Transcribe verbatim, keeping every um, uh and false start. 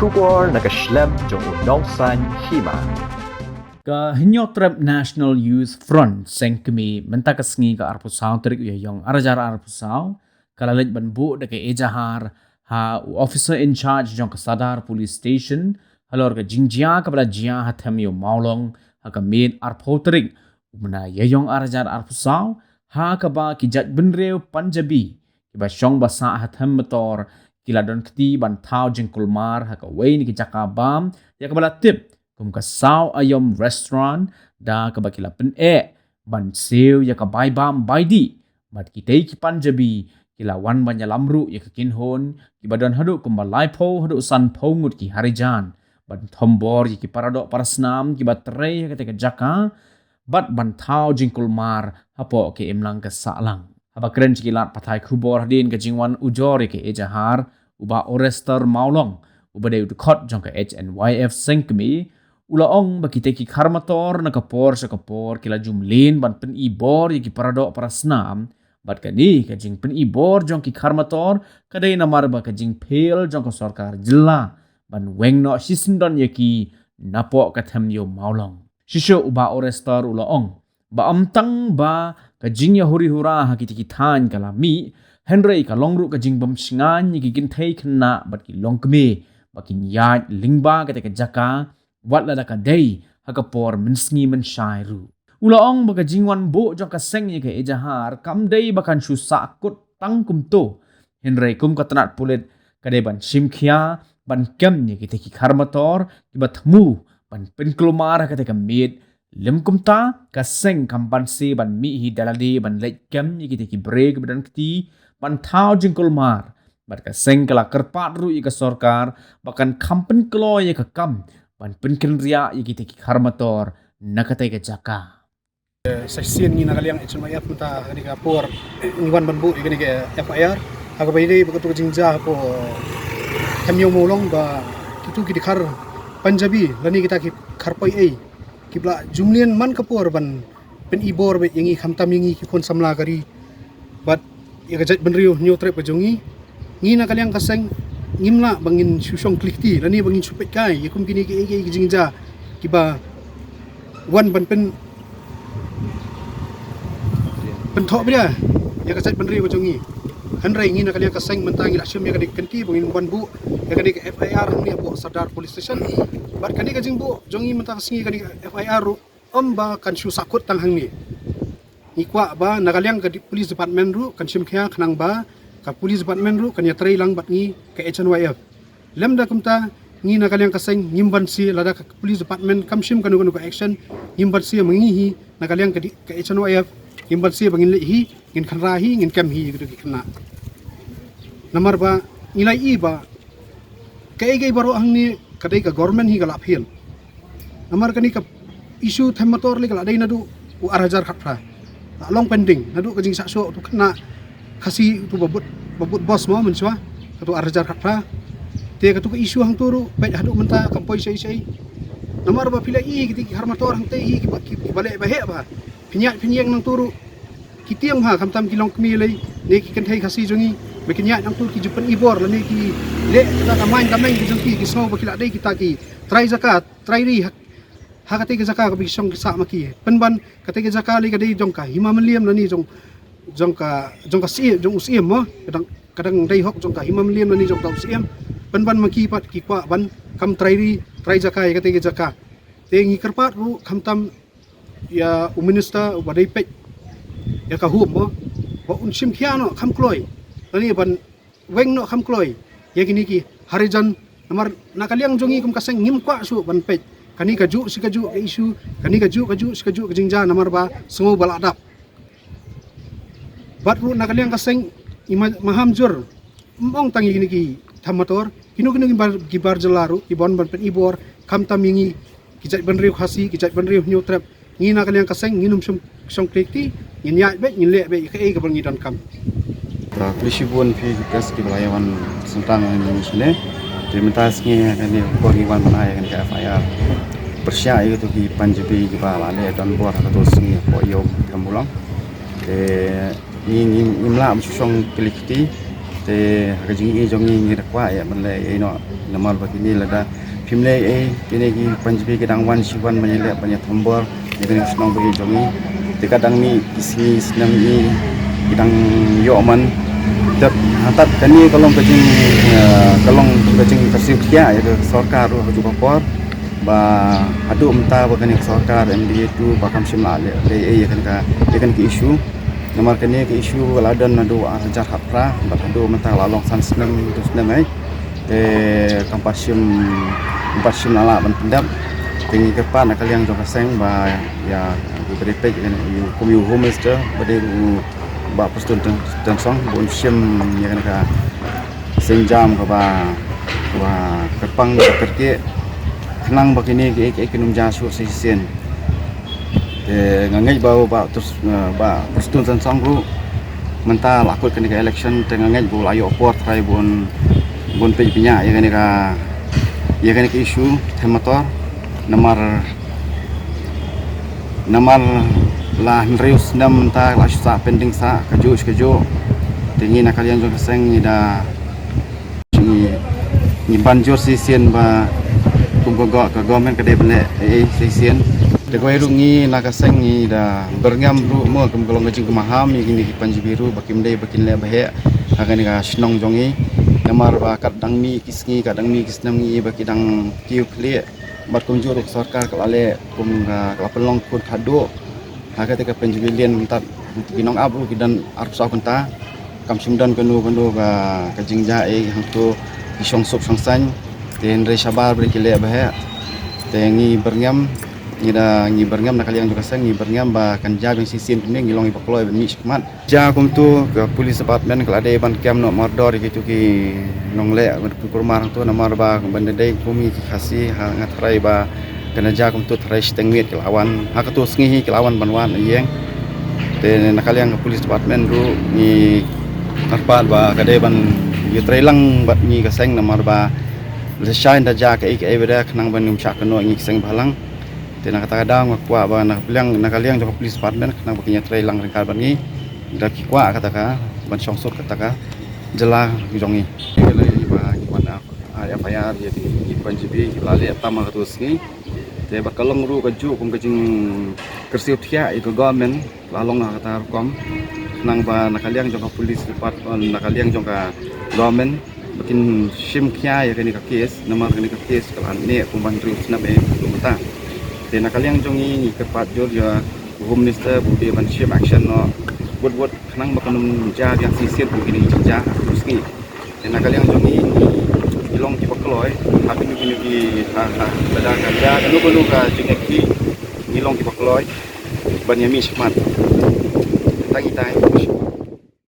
Khubor na ka shlem jong u Nongsaiñ Hima. Ka Hynñiewtrep National Youth Front, seng kmie, mynta ka sngi ka arphew saw tarik u Ïaïong arhajar arphew saw, ka la leit ban buh da ka ejahar ha u officer in charge jong ka Sadar Police Station halor ka jingjia kaba la jia ha Them Ïew Mawlong ha ka miet arphew tarik u bnai Ïaïong arhajar arphew saw, ha kaba ki jaitbynriew Punjabi kiba shong ba sah ha Them Metor ki la don kti ban thaw jingkulmar ha kawei na ki jaka bam ïa kaba la tip kum ka Saw Aïom Restaurant, da kaba ki la pyneh ban siew ïa ka bai bam bai dih. Bad kitei ki Punjabi ki la wan ban ïalam ruh ïa ka kynhun kiba don haduh kumba laiphew haduh sanphew ngut ki Harijan ban thombor ïa ki paradoh parasnam kiba trei ha katei ka jaka bad ban thaw jingkulmar hapoh ka imlang ka sahlang. Haba kren sha ki lad pathai khubor hadien ka jingwan ujor ïa ka ejahar, u Bah Orester Mawlong, uba dei u dkhot jong ka H N Y F seng kmie, u la ong ba kitei ki khar motor na ka por sha ka por ki la jumlien ban pyni bor ïa ki paradoh parasnam, bad kane ka jingpyni bor jong ki khar motor ka dei namar ba ka jingphiel jong ka sorkar jylla ban weng noh shisyndon ïa ki napoh ka Them Ïew Mawlong. Shisha u Bah Orester u la ong ba ym tang ba ka jingïahuri hura ha kitei ki thaiñ ka la mih, hynrei ka long ruh ka jingbymshngaiñ ïa ki kynthei khynnah bad ki longkmie ba kin ïaid lyngba katei ka jaka, wat lada ka dei ha ka por mynsngi mynshai ruh. U la ong ba ka jingwan buh jong ka seng ïa ka ejahar kam dei ba kan shu sahkut tang kumto, hynrei kum ka tnat pulit ka dei ban shim khia ban kem ïa kitei ki khar motor kiba thmu ban pynkulmar ha katei ka miet. Lym kumta, ka seng kam banse ban mih hi da lade ban leit kem ïa kitei ki briew kiba don kti ban thaw jingkulmar. Bad ka seng ka la kyrpad ruh ïa ka sorkar ba kan kham pynkloi ïa ka kam ban pynkynriah ïa kitei ki khar motor na katei ka jaka. Sa shisien ngi na ka liang H N Y F mynta ha kane ka por ngi wan ban buh ïa kane ka F I R ha kaba ïadei bad katu ka jingjia hapoh Them Ïew Mawlong ba kitu ki dkhar Punjabi lane kita ki khar poi ei kiba la jumlien man ka por ban pyni bor bad ïa ngi khamtam ïa ngi ki khun samla ka ri bad ïa ka jaitbynriew Hynñiewtrep ka jong ngi. Ngi na ka liang ka seng ngim lah ba ngin shu shong kli kti lane ba ngin shu peit kai ïa kum kine kiei kiei ki jingjia kiba wan ban pyn pynthoh bria ïa ka jaitbynriew ka jong ngi. Hynrei ngi na ka liang ka seng mynta ngi la shim ïa kane ka kynti ba ngin wan buh ïa kane ka F I R hangne hapoh Sadar Police Station. Bad kane ka jingbuh jong ngi mynta ka sngi kane ka F I R ruh ym ba kan shu sahkut tang hangne. Ngi kwah ba na ka liang ka di-, police department ruh kan shim khia khnang ba ka police department ruh kan ïatrei lang bad ngi ka H N Y F. Lymda kumta ngi na ka liang ka seng ngim banse lada ka police department kam shim kano kano ka action, ngim banse ma ngi hi na ka liang ka di-, ka H N Y F ngim banse ba ngin leit hi, ngin kynra hi, ngin kem hi ïa kito ki khynnah. Namar ba ngi la ïohi ba kaei kaei baroh hangne ka dei ka government hi ka la phiel. Namar kane ka issue Them Metor lei ka la dei naduh u arhajar khatphra. La long pending naduh ka jingshah shoh utu khynnah Khasi utu ba bud, ba bud bos mo mynshuwa, katu arhajar khatphra. Te katu ka issue hangtu ruh peit haduh mynta kam poi shaei shaei. Namar ba phi la ïohi kiti ki khar motor hangtei hi kiba, ki, kiba leh ba heh bha. Pynïaid pynïeng nangtu ruh ki tieng bha khamtam ki longkmie lei ne ki kynthei Khasi jong ngi. Ba kin ïaid nangtu ki ju pyni bor lane ki leh kita ka main ka meng ki jong ki, ki sngew ba ki la dei kita ki trai jaka trai ri ha, ha katei ka jaka kaba ki shong ki sah ma ki. Pynban katei ka jaka lei ka dei jong ka Hima Mylliem lane jong, jong ka, jong ka Syiem, jong u Syiem mo. Ka dang, ka dang dei hok jong ka Hima Mylliem lane jong ka u Syiem. Pynban ma ki pat ki kwah ban kam trai ri trai jaka ïa katei ka jaka. Te ngi kyrpad ruh khamtam ïa u minister uba dei peit ïa ka home mo, ba un shim khia noh kham kloi lane ban weng noh kham kloi ïa kine ki Harijan. Namar na ka liang jong ngi kum ka seng ngim kwah shuh ban peit kane kajuh shi kajuh ka issue, kane kajuh kajuh shi kajuh ka jingjia namar ba sngew ba la dap. Bad ruh na ka liang ka seng ngi ma-, maham jur, ym ong tang ïa kine ki Them Metor, kino kino ki bar, ki bar jylla ruh ki wan ban pyni bor khamtam ïa ngi ki jaitbynriew Khasi, ki jaitbynriew Hynñiewtrep. Ngi na ka liang ka seng ngin ym shong, shong kli kti, ngin ïaid beit, ngin leh beit ïa kaei kaba ngi donkam. Te khublei shibun phi ki press kiba la ïa wan sngewthuh ïa ngi shane. Te mynta sngi kane ka por ngi wan ban ai kane ka F I R pyrshah ïa kito ki Punjabi kiba la leh donbor ha kato ka sngi hapoh Ïew Them Mawlong. Te ngi, ngi, ngim lah ban shu shong kli kti. Te ha ka jingïohi jong ngi ngi da kwah ïa ban leh ei noh, namar ba kine lada phim leh ei, kine ki Punjabi ki dang wan shi wan ban ïaleh ban ïathombor ïa kane ka shnong ba ïeit jong ngi. Te ka dang mih ki sngi snem ngi ki dang ïoh man. Te hangta kane ka long ka jing, eh, ka long ka jingkyrsiew khiah ïa ka sorkar ruh ha kajuh ka por. Ba haduh mynta ba kane ka sorkar M D A two ba kam shym la leh, leh ei ïa kane ka, ïa kane ka issue. Namar kane ka issue ka la don naduh ar hajar khatphra bad haduh mynta ka la long san snem, tu snem ei. Te kam pat shym, kam pat shym la lah ban pyndep. Te ngi kyrpad na ka liang jong ka seng ba ïa ki briew peit ïa kane, kum u Home Minister ba dei u Bah Prestone Tynsong, ba un shim ïa kane ka sienjam kaba, kaba kyrpang, kaba kyrkieh, khnang ba kine kiei kiei kin ym jia shuh sa shisien. Te nga ngeit ba u Bah Tr-, eh, Bah Prestone Tynsong ruh mynta la kut kane ka election, te nga ngeit ba u la ïoh por trai bun, bun peit bniah ïa kane ka, ïa kane ka issue, te mator namar, namar la hynriew snem mynta la shu sah pending sah kajuh shi kajuh. Te ngi na ka liang jong ka seng ngi da, ngi, ngi ban jur shisien ba kum ka go-, ka government ka dei ban leh ei shisien. Te kawei ruh ngi na ka seng ngi da byrngem ruh mo, kum ka long ka jingkynmaw ïa kine ki Punjabi ruh ba kim dei ba kin leh ba heh ha kane ka shnong jong ngi. Namar ba kat dang mih ki sngi, kat dang mih ki snem ngi ba ki dang kiew khlieh. Bad kumjuh ruh ka sorkar ka la leh, kum ka, ka la pynlong kut haduh ha kata ka Punjabi Lane mynta, ki nongap ruh ki don arphew saw kynta. Kam shym don kano kano ka, ka jingjia ei hangto, ki shongsuk shongsaiñ. Te hynrei shabar ba ki leh ba heh. Te ngi byrngem, ngi da, ngi byrngem na ka liang jong ka seng, ngi byrngem ba kan jia biang shisien kumne, ngi long kiba kloi ban mih shakhmat. Jia kumto ka police department ka la dei ban kem noh mardor ïa kito ki nongleh ban kulmar hangto, namar ba ban da dei kum ngi ki Khasi ha nga tharai ba kan da jia kumto tharai shiteng miet ki la wan ha kato sngi hi, ki la wan ban wad ïeng. Te na ka liang ka police department ruh ngi kyrpad ba ka dei ban ïatreilang bad ngi ka seng, namar ba lashai da jia kaei kaei ba da khnang ban ym shah kynnoh ïa ngi ki seng bhalang. Te na kata ka daw nga kwah ba na ka liang, na ka liang jong ka police department khnang ba kin ïatreilang ryngkat bad ngi. Da ki kwah kata ka ban shongsuk kata ka jylla jong ngi. Ki la ïa ba ki wan F I R ïa ki Punjabi ki la leh tam ha kato sngi. Te bad ka long ruh kajuh kum ka jingkyrsiew thiah ïa ka government. La long ha kata rukom khnang ba na ka liang jong ka police department, na ka liang jong ka government ba kin shim khia ïa kane ka case, namar kane ka case ka la neh kumba hynriew snem eh haduh mynta. Te na ka liang jong ngi ngi kyrpad jur ïa u Home Minister ba u dei ban shim action noh wut wut khnang ba kan ym jia biang shisien kum kine ki jingjia ha kato sngi. Te na ka liang jong ngi ngi long kiba kloi ha kino kino ki, ha, ha, lada ka jia kano kano ka jingeh ki, ngi long kiba kloi ban ïa mih shakhmat. Tang itai.